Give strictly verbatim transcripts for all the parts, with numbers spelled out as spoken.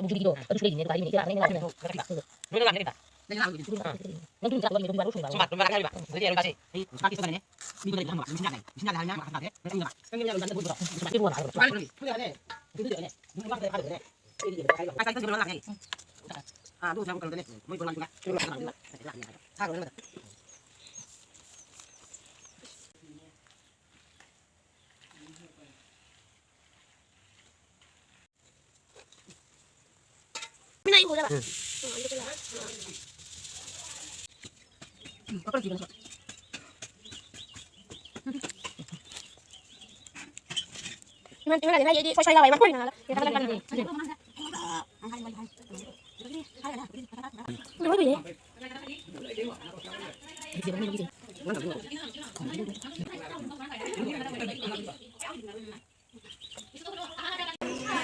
ꯃꯨꯛꯁꯨꯕꯤꯒꯤꯗꯣ ꯑꯗꯨꯁꯨ ꯂꯩꯔꯤꯅꯦ, ꯑꯗꯨꯒ ꯍꯥꯏꯔꯤꯕꯅꯦ, ꯏꯆꯦ ꯂꯥꯛꯀꯅꯤ, ꯂꯥꯛꯀꯅꯤ꯫ ꯅꯣꯏꯅ ꯂꯥꯛꯀꯅꯤ ꯀꯩꯅꯣ? ꯅꯪ ꯂꯥꯛꯑꯣ, ꯅꯪ ꯊꯣꯡ ꯆꯥꯛ ꯊꯣꯡꯉꯝꯃꯦ, ꯊꯣꯡ ꯆꯥꯔꯣ, ꯊꯣꯡ ꯆꯥꯔꯣ꯫ ꯁꯣꯝꯕꯥꯠ ꯂꯣꯏꯔꯒ ꯍꯥꯏꯔꯤꯕ꯫ ꯍꯧꯖꯤꯛ ꯌꯥꯔꯣꯏ ꯆꯥꯁꯦ꯫ ꯑꯩ ꯆꯥꯛꯀꯤ ꯁꯣꯝꯗꯅꯦ꯫ ꯃꯤ ꯈꯔ ꯂꯩ ꯂꯥꯛꯑꯝꯕ꯫ ꯃꯤꯁꯤꯡ ꯂꯥꯛꯑꯦ ꯍꯥꯏꯅ ꯃꯈꯥ ꯇꯥꯗꯦ꯫ ꯅꯪ ꯌꯥꯔꯣꯏ ꯆꯥꯁꯦ꯫ ꯁꯣꯝꯕꯥꯠ ꯂꯣꯏꯔꯒ꯫ ꯁꯣꯝꯕꯥꯠ ꯂꯣꯏꯔꯒ꯫ ꯑꯩ ꯆꯥꯛ ꯆꯥꯛ ꯊꯤꯕ ꯂꯣꯏꯔ ꯂꯥꯛꯀꯅꯤ ꯑꯩ꯫ ꯑꯥ, ꯑꯗꯨ ꯆꯥꯕ ꯀꯩꯅꯣꯗꯅꯦ꯫ ꯃꯣꯏ ꯕꯣꯔꯥ ꯗꯨꯀꯥꯟ꯫ ꯊꯥꯈ꯭ꯔꯣ ꯑꯗꯨꯝ꯫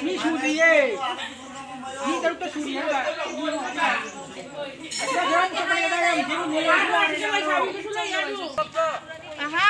ꯃꯤ ꯁꯨꯗ꯭ꯔꯤꯌꯦ꯫ ꯃꯤ ꯇꯔꯨꯛꯇ ꯁꯨꯔꯤ ꯍꯥꯏꯕ꯫ ꯑꯍꯥ꯫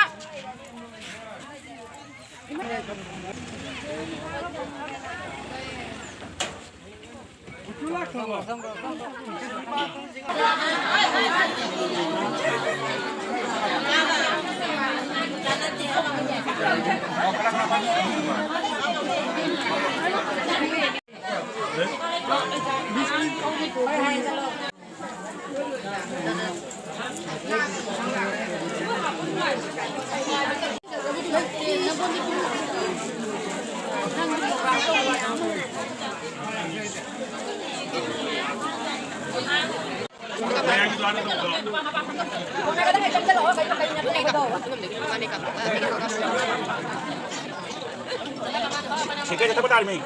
ꯁꯦꯀꯦꯟꯗ ꯊꯛꯄ ꯇꯥꯔꯤꯃꯤ꯫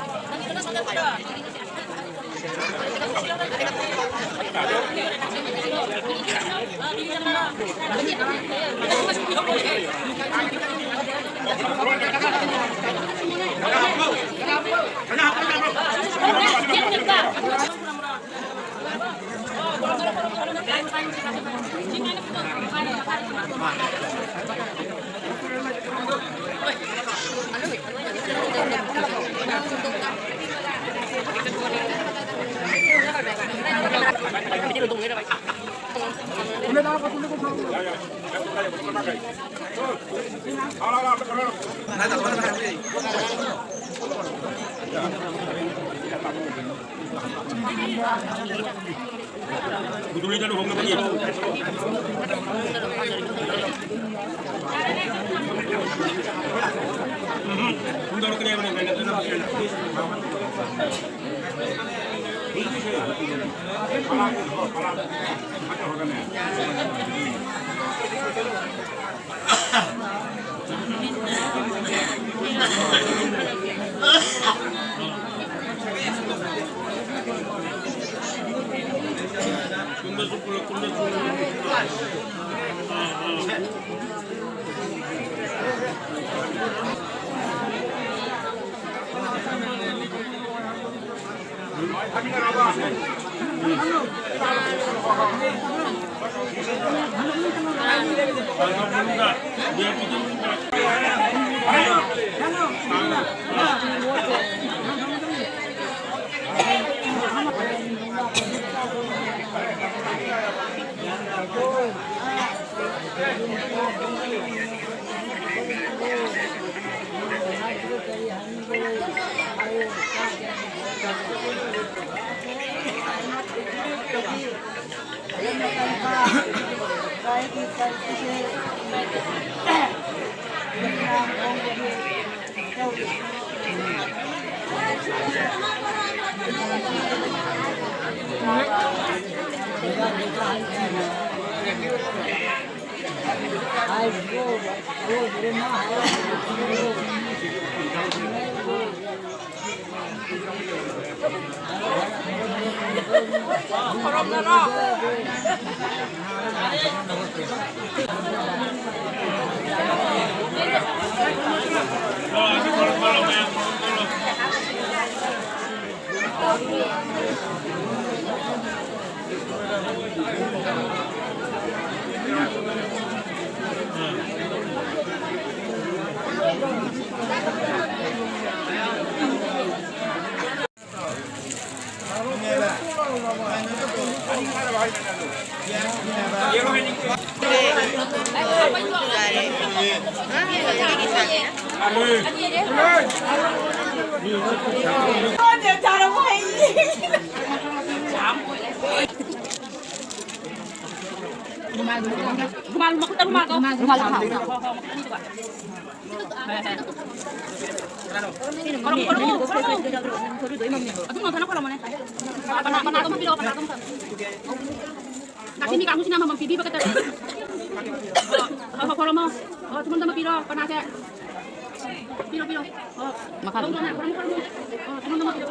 ꯔꯨꯃꯥꯜ, ꯃꯈꯨꯠꯇ ꯔꯨꯃꯥꯜꯗꯣ꯫ ꯔꯨꯃꯥꯜ, ꯔꯨꯃꯥꯜ ꯊꯥꯎ꯫ ꯍꯣ, ꯍꯣ, ꯍꯣ, ꯑꯅꯤꯗꯨꯒ꯫ ꯈꯣꯏꯔꯝꯃꯣ, ꯈꯣꯏꯔꯝꯃꯣ, ꯈꯣꯏꯔꯝꯃꯣ꯫ ꯑꯗꯨꯝ ꯅꯣꯟꯊꯅ ꯈꯣꯏꯔꯝꯃꯣꯅꯦ꯫ ꯄꯅꯥ, ꯄꯅꯥꯗꯣ ꯑꯃ ꯄꯤꯔꯛꯑꯣ, ꯄꯅꯥꯗꯣ ꯑꯃ꯫ ꯉꯁꯤ ꯃꯤ ꯀꯥꯡꯕꯨꯁꯤꯅ ꯑꯃꯃꯝ ꯄꯤꯕꯤꯕ ꯀꯗꯔ꯫ ꯍꯣ, ꯍꯣ, ꯈꯣꯏꯔꯝꯃꯣ꯫ ꯍꯣ, ꯊꯨꯝꯗ ꯑꯃ ꯄꯤꯔꯣ, ꯄꯅꯥꯁꯦ꯫ ꯄꯤꯔꯣ, ꯄꯤꯔꯣ꯫ ꯍꯣ꯫ ꯃꯈꯥꯗ꯫ ꯂꯧꯔꯣ ꯅꯪ, ꯈꯣꯏꯔꯝꯃꯣ, ꯈꯣꯏꯔꯝꯃꯣ꯫ ꯍꯣ, ꯊꯨꯝꯗ ꯑꯃ ꯄꯤꯔꯣ꯫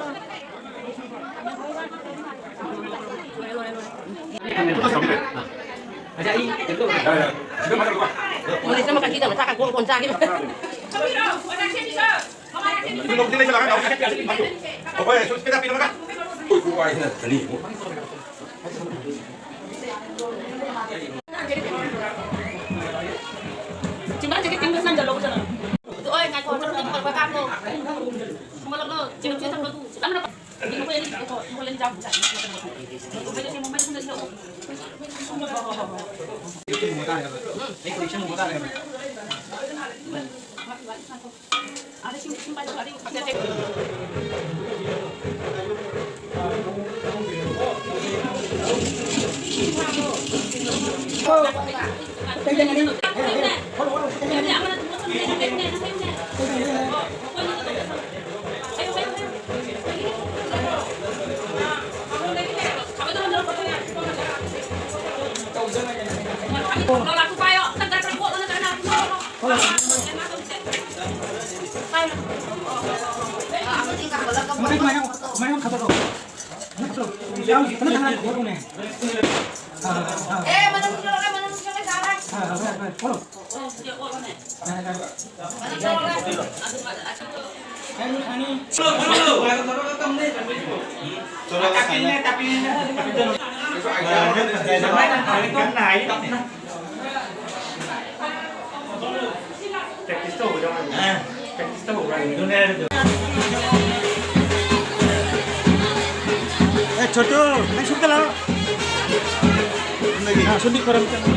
ꯑꯦ, ꯆꯣꯇꯨ, ꯅꯪ ꯁꯨꯝꯇ ꯂꯥꯛꯑꯣ꯫ ꯆꯨꯝꯅꯒꯤ꯫ ꯑꯥ, ꯁꯨꯝꯗꯤ ꯈꯣꯏꯔꯝ ꯆꯪꯉꯣ꯫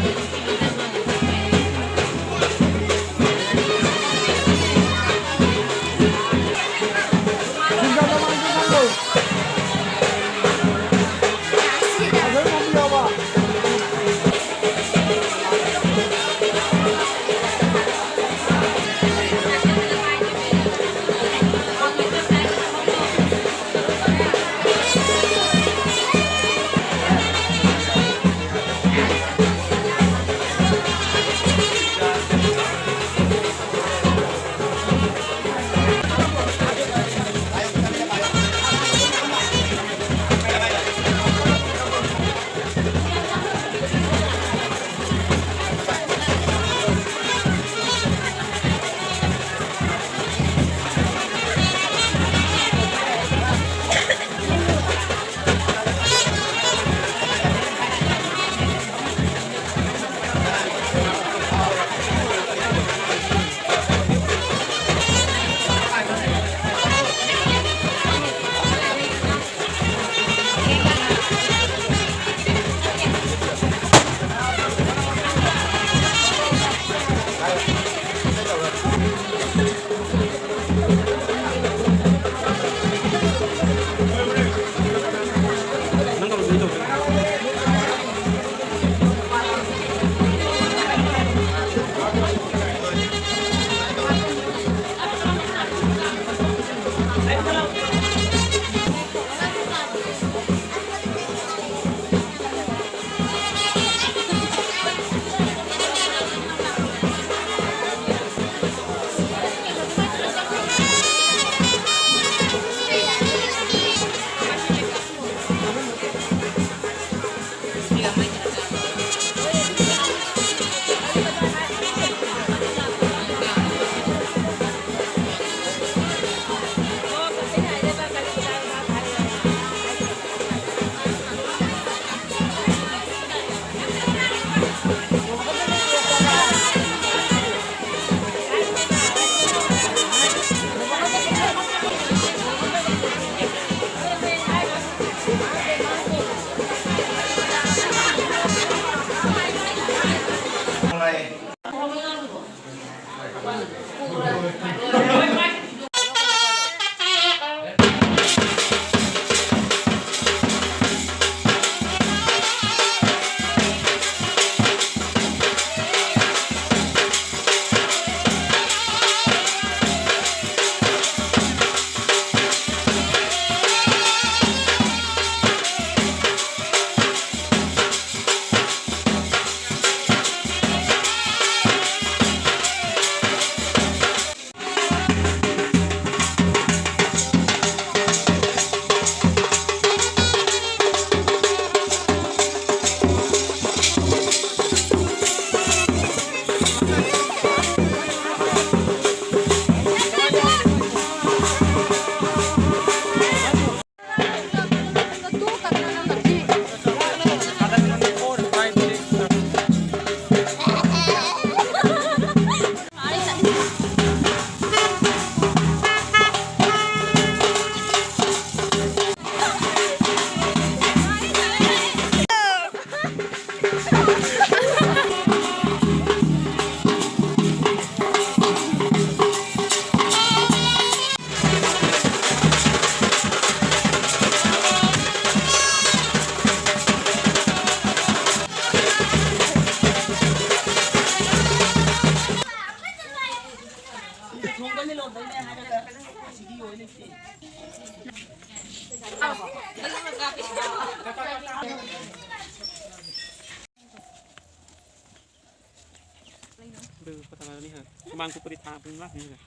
ꯑꯗꯨ ꯄꯇꯥ ꯂꯥꯛꯑꯅꯤ ꯍꯥꯏ꯫ ꯁꯨꯃꯥꯡ ꯀꯨꯞꯄꯗꯤ ꯊꯥ ꯄꯨꯡ ꯂꯥꯛꯅꯤ ꯍꯥꯏ꯫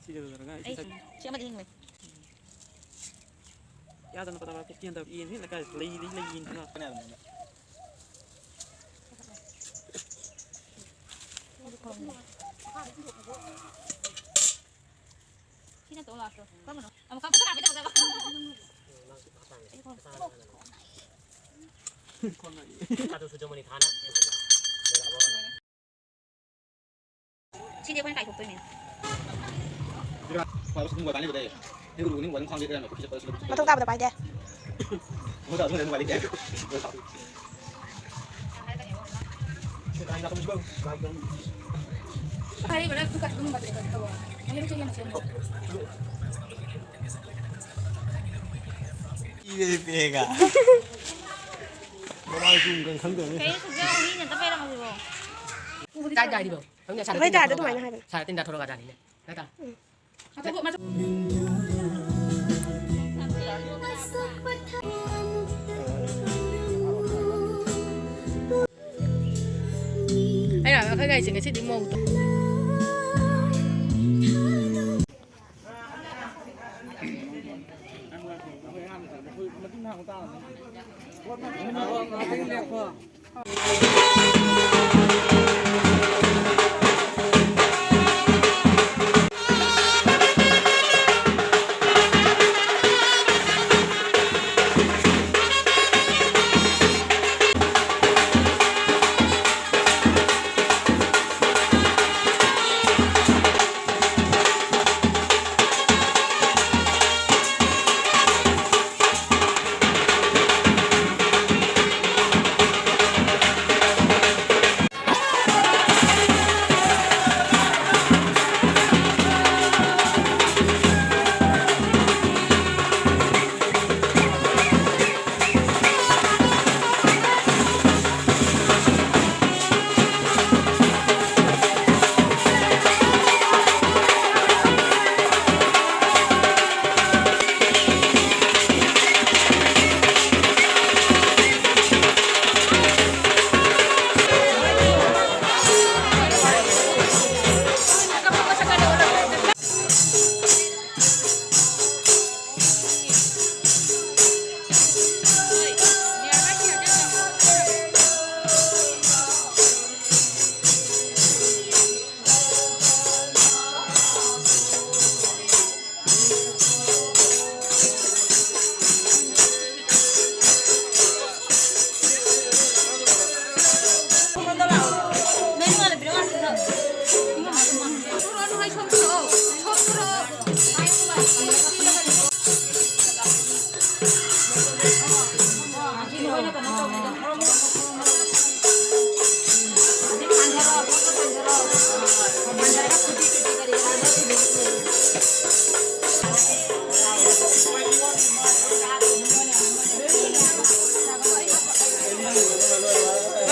ꯁꯤꯗ ꯂꯣꯏꯔꯒ ꯑꯩ ꯑꯩ ꯁꯤ ꯑꯃꯗꯤ ꯍꯤꯡꯕꯅꯤ꯫ ꯌꯥꯗꯅ ꯄꯇꯥ ꯂꯥꯛ ꯀꯨꯞꯄꯤ ꯍꯟꯗꯛ ꯌꯦꯟꯁꯤ ꯂꯩꯀꯥꯏ ꯂꯩ ꯂꯩ ꯂꯩ ꯌꯦꯟꯁꯤꯅ꯫ ꯁꯤꯅ ꯇꯣ ꯂꯥꯛꯇꯣ꯫ ꯀꯔꯝꯕꯅꯣ? ꯑꯃꯨꯛ ꯀꯥꯞꯊꯠꯄ ꯀꯥꯞꯄ ꯇꯧꯗꯕ꯫ ꯑꯗꯨꯁꯨ ꯖꯃꯨꯅꯤ ꯊꯥꯅ꯫ ꯁꯤꯗꯤ ꯑꯩꯈꯣꯏꯅ ꯀꯥꯏꯊꯣꯛꯇꯣꯏꯅꯦ꯫ ꯃꯊꯛ ꯇꯥꯕꯗ ꯄꯥꯏꯗꯦ꯫ ꯏꯕꯗꯤ ꯄꯤꯛꯑꯦꯒ꯫ ꯃꯃꯥꯡꯁꯨ ꯀꯩꯝ ꯈꯪꯗꯕꯅꯤ꯫ ꯀꯩꯅꯣ ꯁꯨꯛꯌꯥ ꯍꯨꯏꯅ ꯑꯝꯇ ꯄꯥꯏꯔꯝꯃꯁꯤꯕꯣ꯫ ꯆꯥꯏ ꯆꯥꯏꯔꯤꯕꯣ? ꯈꯪꯗꯦ, ꯁꯥꯔ ꯑꯩꯈꯣꯏ ꯇꯤꯟꯗ ꯀꯥꯗ ꯊꯣꯛꯂꯛꯑꯒ ꯑꯗꯨꯃꯥꯏꯅ ꯍꯥꯏꯕꯅꯤ꯫ ꯁꯥꯔ ꯇꯤꯟꯗ ꯊꯣꯛꯂꯛꯑꯒ ꯆꯥꯅꯤꯅꯦ꯫ ꯅꯠꯇ꯭ꯔꯥ? ꯎꯝ꯫ ꯑꯩꯅ ꯑꯩꯈꯣꯏ ꯒꯥꯔꯤꯁꯦ ꯉꯁꯤꯗꯤ ꯃꯧ ꯇꯧ-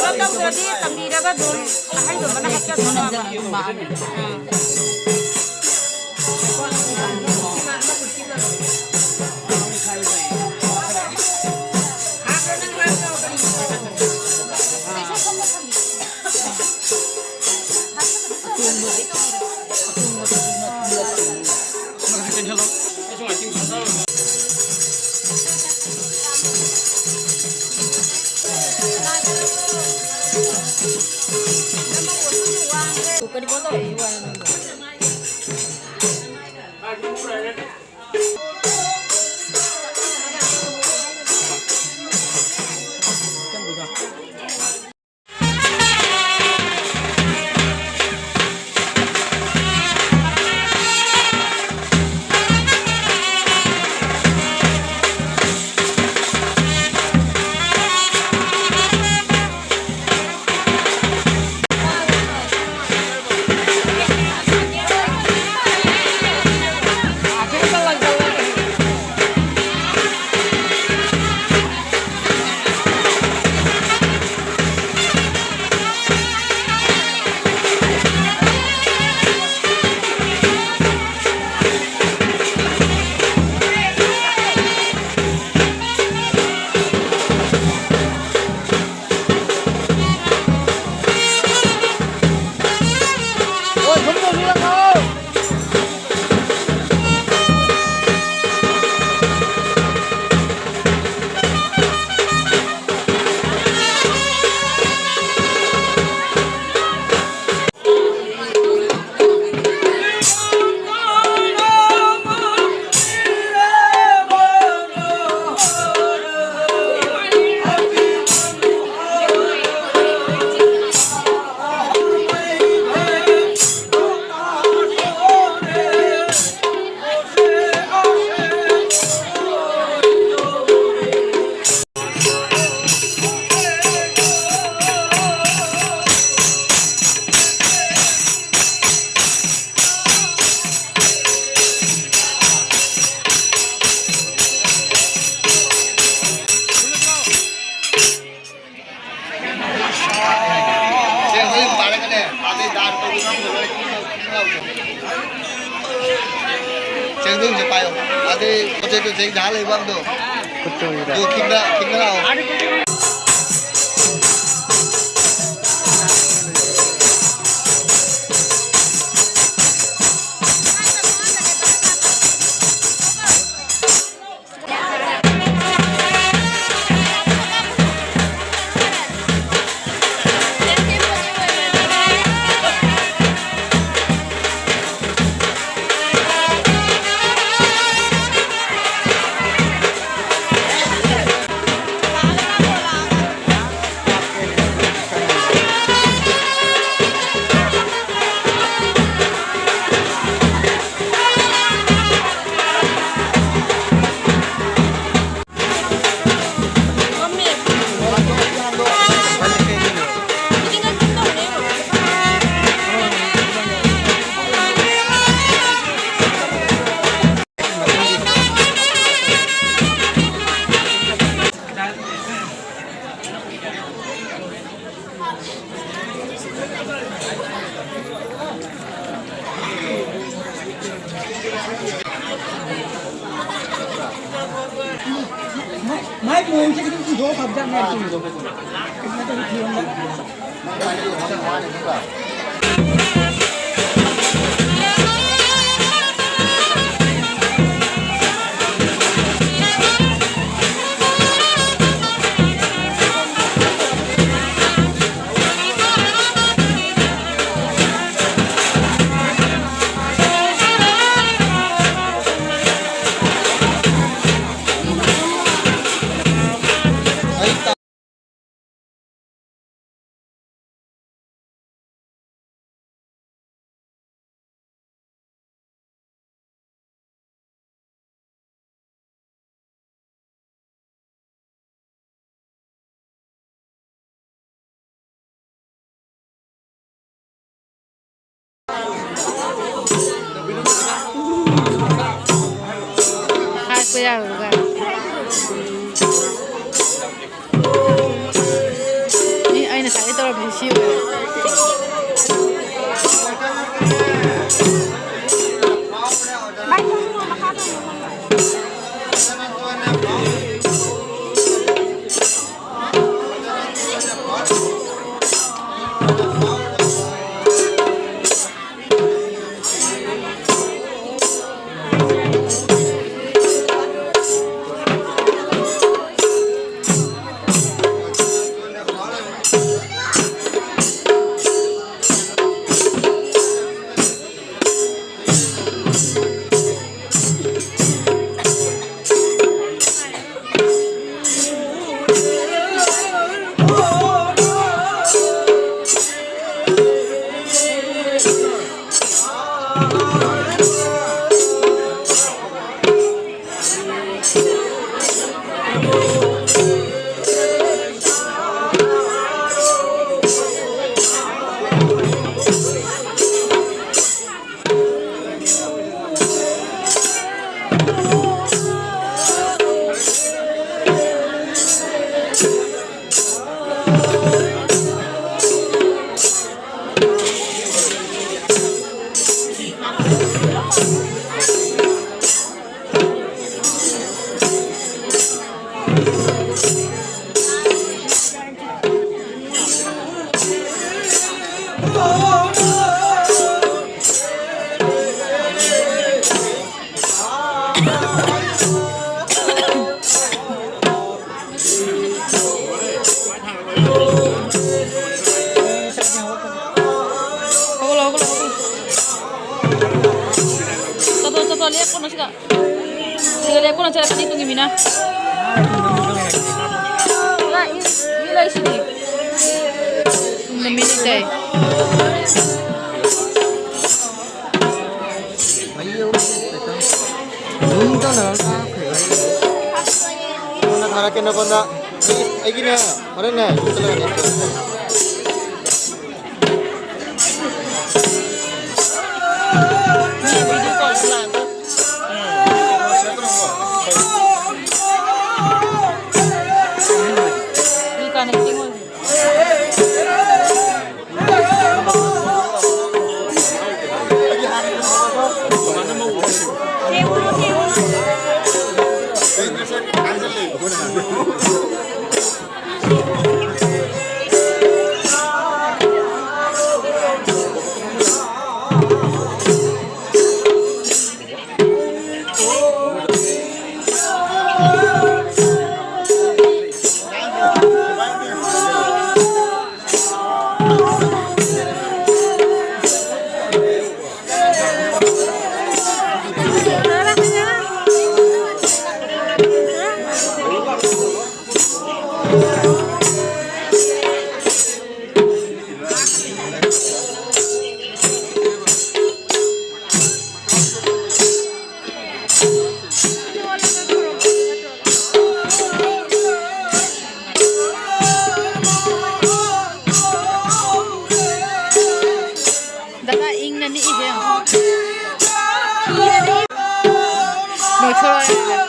ꯀꯩꯅꯣ ꯇꯧꯗ꯭ꯔꯗꯤ ꯇꯝꯕꯤꯔꯒ ꯑꯗꯨꯝ ꯑꯍꯩꯕ ꯑꯃꯅ ꯍꯥꯞꯆꯤꯟꯕ ꯌꯥꯕ꯫ ꯑꯥ꯫ ꯆꯦꯡꯗꯨꯝꯁꯦ ꯄꯥꯏꯌꯣ꯫ ꯑꯗꯩ ꯄꯣꯠ ꯆꯩꯗꯣ ꯆꯦꯡ ꯊꯥ ꯂꯩꯕ ꯑꯝꯗꯣ꯫ ꯈꯨꯠꯇꯨꯝꯁꯤꯗ꯫ ꯑꯗꯨ ꯈꯤꯛꯅ, ꯈꯤꯛꯅ ꯂꯥꯛꯑꯣ꯫ ꯃꯥꯏ ꯃꯑꯣꯡꯁꯦ ꯈꯤꯇꯪ ꯆꯤꯡꯊꯣꯛꯑ ꯐꯕꯖꯥꯠꯅꯦ꯫ ꯍꯥꯠꯄ ꯌꯥꯔꯣꯏꯗ꯭ꯔꯥ? ꯑꯦ, ꯑꯩꯅ ꯉꯁꯥꯏꯗꯩ ꯇꯧꯔꯝꯃꯤꯁꯦ ꯁꯤ ꯑꯣꯏꯔꯦ꯫ ꯂꯦꯞꯄꯨꯅꯣ ꯁꯤꯗ꯫ ꯁꯤꯗ ꯂꯦꯞꯄꯨꯅꯣ, ꯆꯠꯂꯛꯀꯅꯤ ꯇꯨꯡꯒꯤ ꯃꯤꯅ꯫ ꯂꯥꯛꯏ, ꯃꯤ ꯂꯩꯁꯤꯗꯤ꯫ ꯇꯨꯡꯗ ꯃꯤ ꯂꯩꯇꯦ꯫ ꯅꯉꯣꯟꯗ ꯊꯥꯔꯛꯀꯦ, ꯅꯉꯣꯟꯗ꯫ ꯑꯩ, ꯑꯩꯒꯤꯅꯦ, ꯍꯣꯔꯦꯟꯅꯦ, ꯆꯠꯂꯒꯅꯦ꯫ ꯗꯗꯥ ꯏꯪꯅ ꯅꯤꯛꯏꯁꯦ ꯌꯦꯡꯉꯣ꯫ ꯅꯣꯏꯊꯣꯔꯛꯑꯦ꯫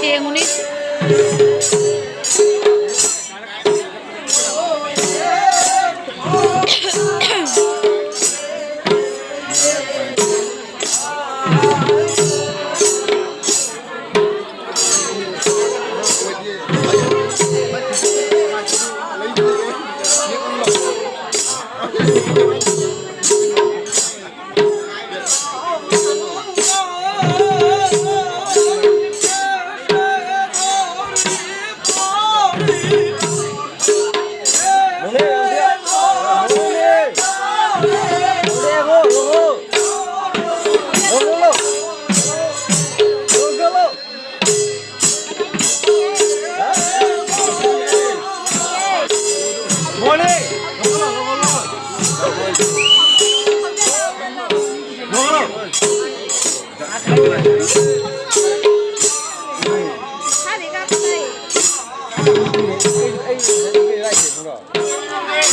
ꯊꯦꯡꯉꯨꯅꯤ꯫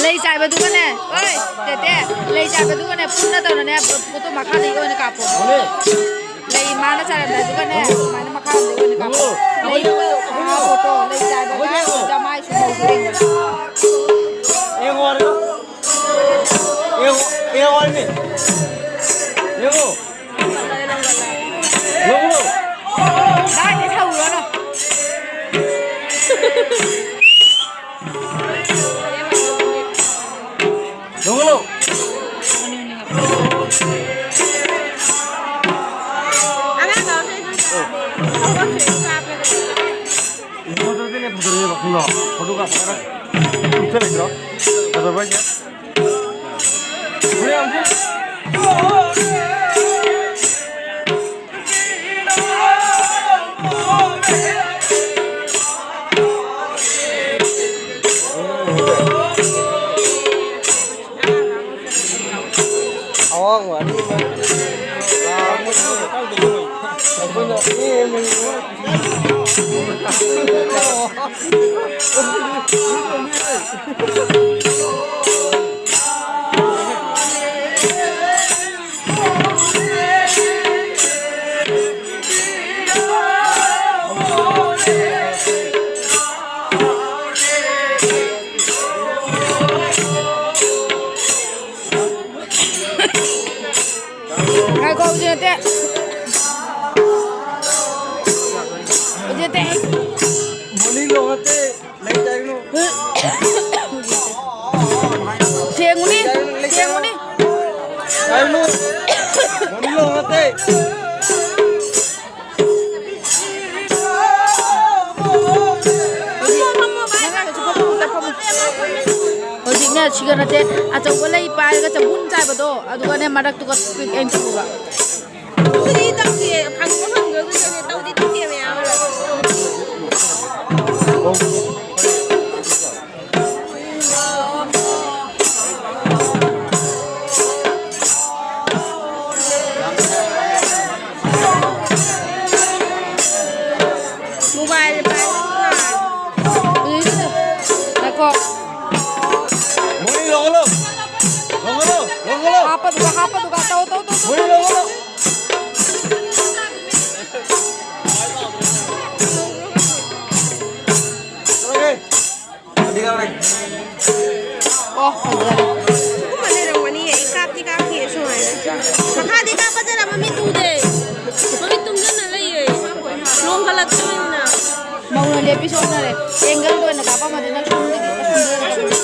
ꯂꯩ ꯆꯥꯏꯕꯗꯨꯒꯅꯦ, ꯑꯣꯏ, ꯇꯦꯇꯦ, ꯂꯩ ꯆꯥꯏꯕꯗꯨꯒꯅꯦ, ꯄꯨꯟꯅ ꯇꯧꯅꯅꯦ, ꯐꯣꯇꯣ ꯃꯈꯥꯗꯒꯤ ꯑꯣꯏꯅ ꯀꯥꯞꯄꯣ꯫ ꯂꯩ ꯃꯥꯅ ꯆꯥꯏꯔꯝꯗꯥꯏꯗꯨꯒꯅꯦ, ꯁꯨꯃꯥꯏꯅ ꯃꯈꯥꯔꯣꯝꯗꯒꯤ ꯑꯣꯏꯅ ꯀꯥꯞꯄꯣ꯫ ꯂꯩ, ꯑꯥ, ꯐꯣꯇꯣ꯫ ꯂꯧꯍꯜꯂꯣ꯫ ꯑꯉꯥꯡ ꯂꯧꯔꯁꯦ ꯑꯗꯨꯝ ꯆꯥꯕ꯫ ꯏꯁꯄꯣꯟꯁꯔꯗꯨꯅꯦ ꯐꯖꯔꯦꯕ ꯈꯪꯕ꯭ꯔꯣ? ꯐꯣꯇꯣ ꯀꯥꯞꯄ ꯈꯔ ꯏꯟꯊꯣꯛꯂꯛꯇ꯭ꯔꯣ? ꯐꯖꯕ ꯍꯥꯏꯁꯦ꯫ ꯍꯣꯔꯦꯟ ꯑꯃꯨꯛ ꯑꯋꯥꯡꯕ ꯑꯅꯤꯃꯛ ꯑꯩꯈꯣꯏꯅ ꯅꯦꯝꯕꯅꯤꯅ꯫ ꯉꯥꯏꯈꯣ, ꯍꯧꯖꯤꯛ ꯅꯠꯇꯦ꯫ ꯍꯧꯖꯤꯛ ꯅꯠꯇꯦ꯫ ꯃꯣꯔꯅꯤꯡ ꯂꯣ ꯅꯠꯇꯦ꯫ ꯊꯦꯡꯉꯨꯅꯤ, ꯊꯦꯡꯉꯨꯅꯤ꯫ ꯍꯧꯖꯤꯛꯅꯦ, ꯁꯤꯒ ꯅꯠꯇꯦ, ꯑꯆꯧꯕ ꯂꯩ ꯄꯥꯏꯔꯒ ꯆꯕꯨꯟ ꯆꯥꯏꯕꯗꯣ, ꯑꯗꯨꯒꯅꯦ ꯃꯔꯛꯇꯨꯒ ꯄꯤꯛ ꯑꯩꯅ ꯄꯨꯕ꯫ ꯑꯗꯨꯗꯤ ꯇꯧꯗꯦ, ꯐꯪꯕ ꯐꯪꯗ꯭ꯔꯒꯁꯨꯅꯦ, ꯇꯧꯗꯤ ꯇꯧꯗꯦ ꯃꯌꯥꯝ꯫ ꯃꯣꯕꯥꯏꯜ ꯄꯥꯏꯕ꯫ ꯉꯥꯏꯈꯣ꯫ ꯃꯣꯏ ꯂꯧꯍꯜꯂꯣ꯫ ꯂꯧꯍꯜꯂꯣ꯫ ꯂꯧꯍꯜꯂꯣ꯫ ꯍꯥꯞꯄꯗꯨꯒ, ꯍꯥꯞꯄꯗꯨꯒ꯫ ꯇꯧ, ꯇꯧ, ꯇꯧ, ꯇꯧ꯫ ꯃꯣꯏ ꯂꯧꯍꯜꯂꯣ꯫ ꯆꯠꯂꯒꯦ꯫ ꯑꯣ, ꯐꯖꯔꯦ꯫ ꯑꯗꯨꯒꯨꯝꯕ ꯂꯩꯔꯝꯒꯅꯤꯌꯦ꯫ ꯑꯩ ꯀꯥꯞꯇꯤ ꯀꯥꯞꯈꯤꯌꯦ ꯁꯨꯃꯥꯏꯅ꯫ ꯃꯈꯥꯗꯤ ꯀꯥꯞꯄꯗꯅ ꯃꯃꯤꯠ ꯎꯗꯦ꯫ ꯃꯃꯤꯠ ꯇꯨꯝꯖꯟꯅ ꯂꯩꯔꯦ꯫ ꯅꯣꯡꯈꯠꯂꯛꯇꯕꯅꯤꯅ꯫ ꯃꯧꯅ ꯂꯦꯞꯄꯤ ꯁꯣꯝꯅꯔꯦ꯫ ꯑꯦꯡꯒꯜꯗ ꯑꯣꯏꯅ ꯀꯥꯞꯄꯝꯃꯗꯤ ꯅꯪ ꯁꯣꯝꯗꯒꯤ, ꯑꯁꯣꯝꯗ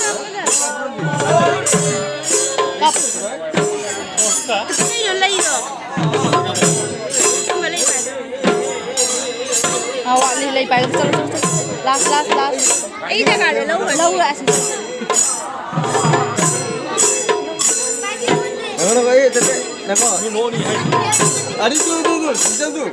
ꯀꯥꯞ꯫ ꯀꯩꯅꯣ ꯂꯩꯗꯣ? ꯑꯃ ꯂꯩ ꯄꯥꯏꯗꯣ꯫ ꯑꯥ, ꯋꯥꯠꯂꯤ, ꯂꯩ ꯄꯥꯏꯒꯗ꯫ ꯆꯠꯂꯣ, ꯆꯠꯂꯣ, ꯆꯠꯂꯣ꯫ ꯂꯥꯁ, ꯂꯥꯁ, ꯂꯥꯁ꯫ ꯑꯩ ꯖꯒꯥꯗ ꯂꯧꯔꯣꯏ꯫ ꯂꯧꯔꯣꯏ ꯑꯁꯤꯗ꯫ ꯉꯥꯏꯈꯣ, ꯉꯥꯏꯈꯣ, ꯑꯩ ꯆꯠꯀꯦ꯫ ꯉꯥꯏꯈꯣ꯫ ꯑꯗꯨ ꯅꯣꯛꯑꯅꯤ ꯍꯥꯏ꯫ ꯑꯗꯨ ꯇꯨ, ꯇꯨ, ꯇꯨ, ꯁꯤꯗ ꯇꯨ꯫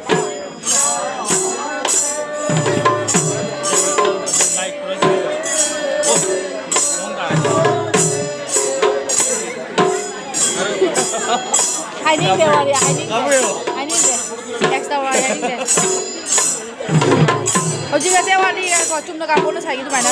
ꯍꯥꯏꯅꯤꯡꯗꯦ ꯋꯥꯔꯤ, ꯍꯥꯏꯅꯤꯡꯗꯦ꯫ ꯀꯥꯕꯨꯏꯔꯣ? ꯍꯥꯏꯅꯤꯡꯗꯦ꯫ Extra ꯋꯥꯔꯤ ꯍꯥꯏꯅꯤꯡꯗꯦ꯫ ꯍꯧꯖꯤꯛ ꯑꯁꯦ ꯋꯥꯔꯤ ꯉꯥꯏꯈꯣ, ꯆꯨꯝꯅ ꯀꯥꯞꯄꯣ ꯉꯁꯥꯏꯒꯤ ꯑꯗꯨꯃꯥꯏꯅ꯫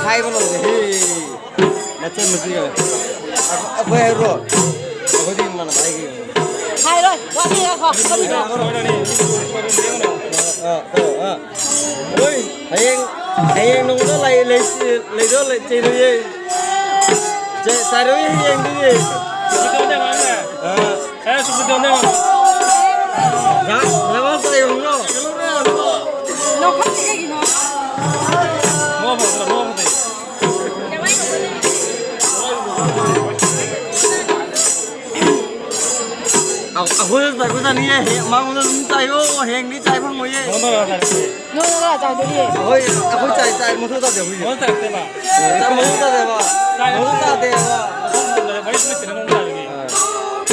ꯍꯥꯏꯕ ꯂꯣꯏꯔꯦ꯫ ꯃꯆꯟ ꯃꯆꯤꯒ꯫ ꯑꯩꯈꯣꯏ ꯍꯥꯏꯕ꯭ꯔꯣ? ꯑꯩꯈꯣꯏꯗꯤ ꯏꯃꯥꯟꯅꯕ ꯑꯩꯒꯤ꯫ ꯍꯥꯏꯔꯣꯏ, ꯋꯥꯊꯤ ꯉꯥꯡꯉꯣ꯫ ꯑꯥ, ꯑꯥ, ꯑꯥ꯫ ꯍꯣꯏ, ꯍꯌꯦꯡ, ꯍꯌꯦꯡ ꯅꯣꯡꯃꯗ ꯂꯩ-, ꯂꯩ-, ꯂꯩꯗꯣ ꯂꯩ-, ꯆꯩꯔꯣꯏꯌꯦ꯫ ꯆꯦ-, ꯆꯥꯏꯔꯣꯏ ꯍꯌꯦꯡꯗꯤ꯫ ꯑꯥ꯫ ꯂꯥ-, ꯂꯥꯕꯥ ꯆꯥꯏꯔꯣꯏꯗ꯭ꯔꯣ? ꯂꯧꯈꯠꯂꯤ ꯀꯩꯒꯤꯅꯣ? ꯑ-, ꯑꯩꯈꯣꯏꯁꯨ ꯆꯥꯏꯕ ꯆꯥꯅꯤꯡꯉꯦ꯫ ꯍꯌꯦꯡ ꯃꯉꯣꯟꯗ ꯑꯗꯨꯝ ꯆꯥꯏꯌꯣ꯫ ꯍꯌꯦꯡꯗꯤ ꯆꯥꯏ ꯐꯪꯉꯣꯏꯌꯦ꯫ ꯅꯣꯏꯅ ꯀꯅꯥ ꯆꯥꯏꯗꯣꯔꯤ? ꯍꯣꯏ, ꯑꯩꯈꯣꯏ ꯆꯥꯏ, ꯆꯥꯏ, ꯃꯊꯧ ꯇꯥꯗꯦ ꯑꯩꯈꯣꯏꯒꯤ꯫ ꯆꯥꯏ ꯃꯊꯧ ꯇꯥꯗꯦꯕ꯫ ꯃꯊꯧ ꯇꯥꯗꯦꯕ꯫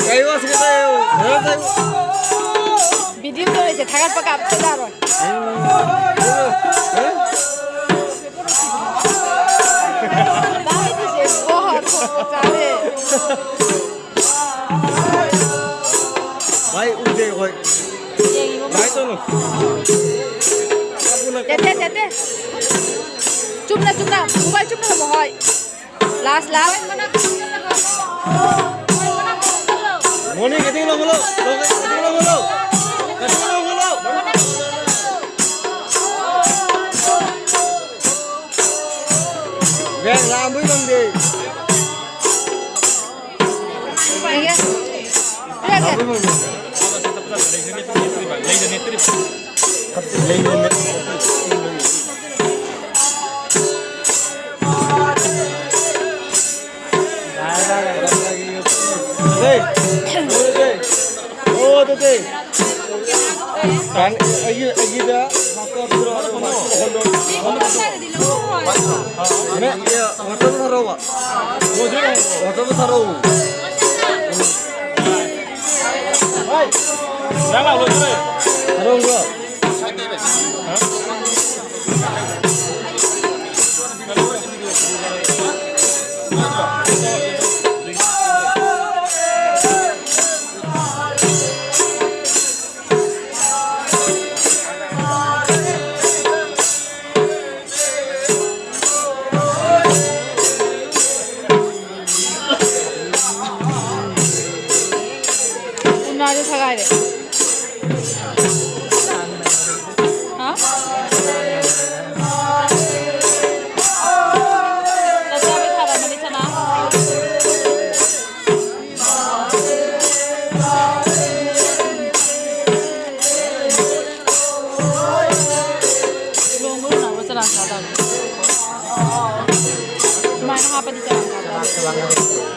ꯀꯩ ꯋꯥ ꯁꯤꯗ ꯆꯥꯏꯌꯣ? ꯐꯖꯅ ꯆꯥꯏꯌꯣ꯫ Video ꯗ ꯂꯩꯁꯦ ꯊꯥꯒꯠꯄ ꯀꯥꯞꯄ ꯌꯥꯔꯣꯏ꯫ ꯍꯥ? ꯚꯥꯏ, ꯁꯤꯁꯦ ꯀꯣ ꯍꯥ ꯊꯣꯛꯄ ꯆꯥꯔꯦ꯫ ꯚꯥꯏ, ꯎꯗꯦ ꯑꯩꯈꯣꯏ꯫ ꯌꯦꯡꯉꯤꯕ ꯚꯥꯏ, ꯇꯧꯅꯨ꯫ ꯇꯦꯠꯇꯦ, ꯇꯦꯠꯇꯦ꯫ ꯆꯨꯝꯅ, ꯆꯨꯝꯅ꯫ Mobile ꯆꯨꯝꯅ ꯊꯝꯃꯣ, ꯍꯣꯏ꯫ Last, last꯫ ꯃꯣꯅꯤ, ꯀꯇꯤꯡ ꯂꯧꯈꯠꯂꯣ꯫ ꯀꯇꯤꯡ ꯂꯧꯈꯠꯂꯣ꯫ ꯀꯇꯤꯡ ꯂꯧꯈꯠꯂꯣ꯫ ꯂꯩꯗ ꯅꯦꯠꯇ꯭ꯔꯤꯕ, ꯂꯩꯗ ꯅꯦꯠꯇ꯭ꯔꯤꯕ꯫ ꯂꯩꯗ ꯅꯦꯠ-, ꯌꯥꯔꯦ, ꯌꯥꯔꯦ꯫ ꯑꯗꯨꯗꯤ, ꯑꯣ, ꯑꯗꯨꯗꯤ꯫ ꯀꯥꯟ-, ꯑꯩꯒꯤ, ꯑꯩꯒꯤꯗ ꯃꯥꯁꯇꯔ ꯄꯤꯔꯣ, ꯑꯗꯨꯒ ꯃꯥꯁꯇꯔ ꯍꯣꯜꯂꯣ꯫ ꯃꯥꯁꯇꯔ ꯊꯥꯔꯛꯑꯣꯕ꯫ ꯃꯥꯁꯇꯔ ꯊꯥꯔꯛꯑꯣ꯫ ꯎꯅꯥꯁꯦ ꯁꯒꯥꯏꯔꯦ꯫ ꯍꯥ? ꯆꯥꯛ ꯆꯥꯕꯩ ꯊꯥꯔꯝꯃꯅꯤ ꯁꯅꯥ꯫ ꯂꯣꯡꯕ ꯎꯅꯕ ꯆꯔꯥꯡ ꯆꯥꯗꯕꯅꯤ꯫ ꯁꯨꯃꯥꯏꯅ ꯍꯥꯞꯄꯗꯤ ꯆꯔꯥꯡ ꯆꯥꯗꯕꯅꯤ꯫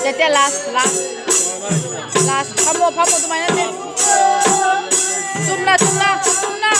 ꯅꯠꯇꯦ, last, last, last꯫ ꯐꯝꯃꯣ, ꯐꯝꯃꯣ, ꯑꯗꯨꯃꯥꯏꯅ ꯅꯠꯇꯦ꯫ ꯆꯨꯝꯅ, ꯆꯨꯝꯅ, ꯆꯨꯝꯅ꯫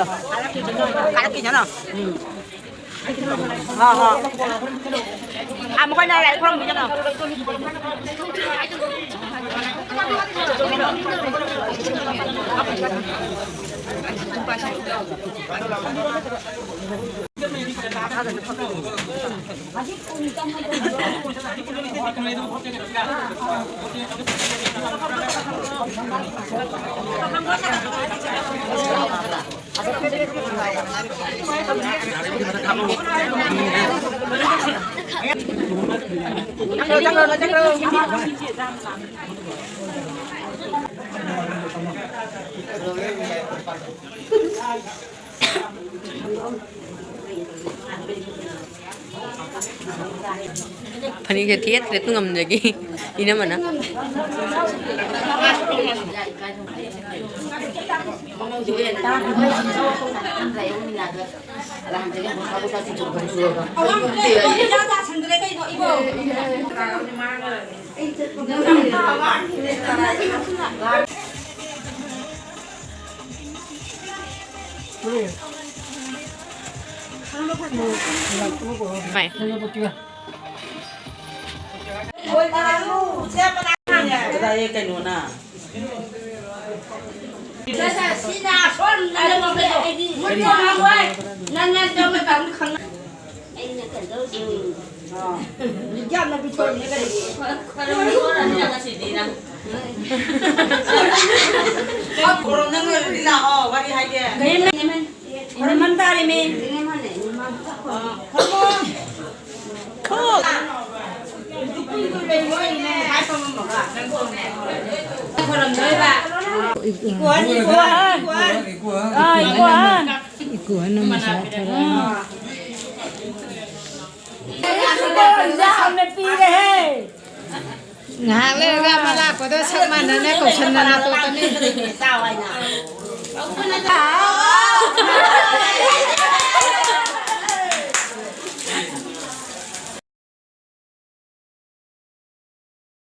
ꯀꯥꯔꯛꯀꯦ ꯆꯠꯂꯣ꯫ ꯎꯝ꯫ ꯍꯣꯏ, ꯍꯣꯏ꯫ ꯑꯥ, ꯃꯈꯣꯏꯅ ꯂꯥꯏ ꯈꯨꯔꯨꯝꯕꯤ ꯆꯠꯂꯣ꯫ ꯐꯅꯦꯛꯁꯦ ꯊꯦꯠꯇ꯭ꯔꯦ, ꯇꯨ ꯉꯝꯗꯒꯤ ꯏꯅꯝꯃꯅ꯫ ꯍꯣꯏ꯫ ꯀꯗꯥꯏ ꯀꯩꯅꯣꯅ? ꯈꯣꯏꯔꯝꯃꯟ ꯇꯥꯔꯦꯃꯤ꯫ ꯏꯀꯣꯍꯟ, ꯏꯀꯣꯍꯟ, ꯏꯀꯣꯍꯟ꯫ ꯑꯥ, ꯏꯀꯣꯍꯟ꯫ ꯏꯀꯣꯍꯟ ꯑꯃ ꯁꯥꯊꯔꯦ꯫ ꯏꯀꯣꯍꯟ ꯌꯥꯝꯅ ꯄꯤꯔꯦꯍꯦ꯫ ꯉꯥꯏꯍꯥꯛ ꯂꯩꯔꯒ ꯑꯃ ꯂꯥꯛꯄꯗꯣ ꯁꯛ ꯃꯥꯟꯅꯅ ꯀꯧꯁꯟꯗꯅ ꯇꯣꯛꯀꯅꯤ꯫